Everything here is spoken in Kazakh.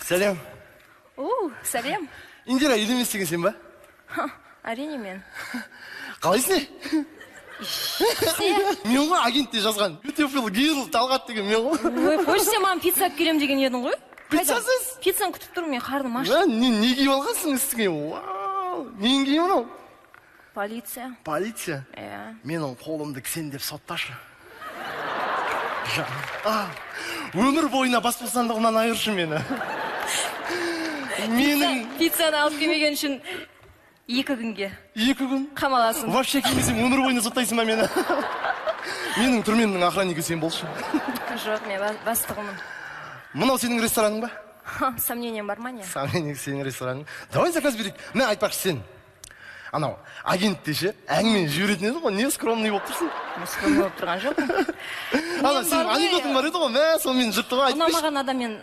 Сәлем. У, сәлем. Индира Елемес деген сен ба? Әрине, мен. Қалайсың? Мен ғой агентте жазған Beautiful Girl Талғат деген мен ғой. Ой, қойшы, сен маған пицца алып келемін деген едің ғой. Пиццасыз? Пиццаны күтіп тұрмын мен, қарным аш. Мә, не киіп алғансың үстіңе? Вау, нең киім мынау? Полиция. Полиция? Иә. Менің қолымды кісендеп сотташы. А, өмір бойына бас бостандығымнан айыршы мені. Менің Пиццаны алып келмеген үшін 2 күнге 2 күн қамаласың. Вообще келмесем, өмір бойына соттайсың ба мені? Менің түрмемнің охраннигі сен болшы. Жоқ, мен бастығымын. Мынау сенің рестораның ба? Сомнением бар ма, не? Сомнение, сенің рестораның. Давай заказ берейік. Мә, айтпақшы, сен анау агентте ше әңгімені жіберетін едің ғой, не скромный болып тұрсың? Мен скромный болып тұрған жоқпын. Ана Мен сенің бар ғой, анекдотың бар еді ғой, мә, сонымен жыртты ғой, айтып берші. Ұнамаған адаммен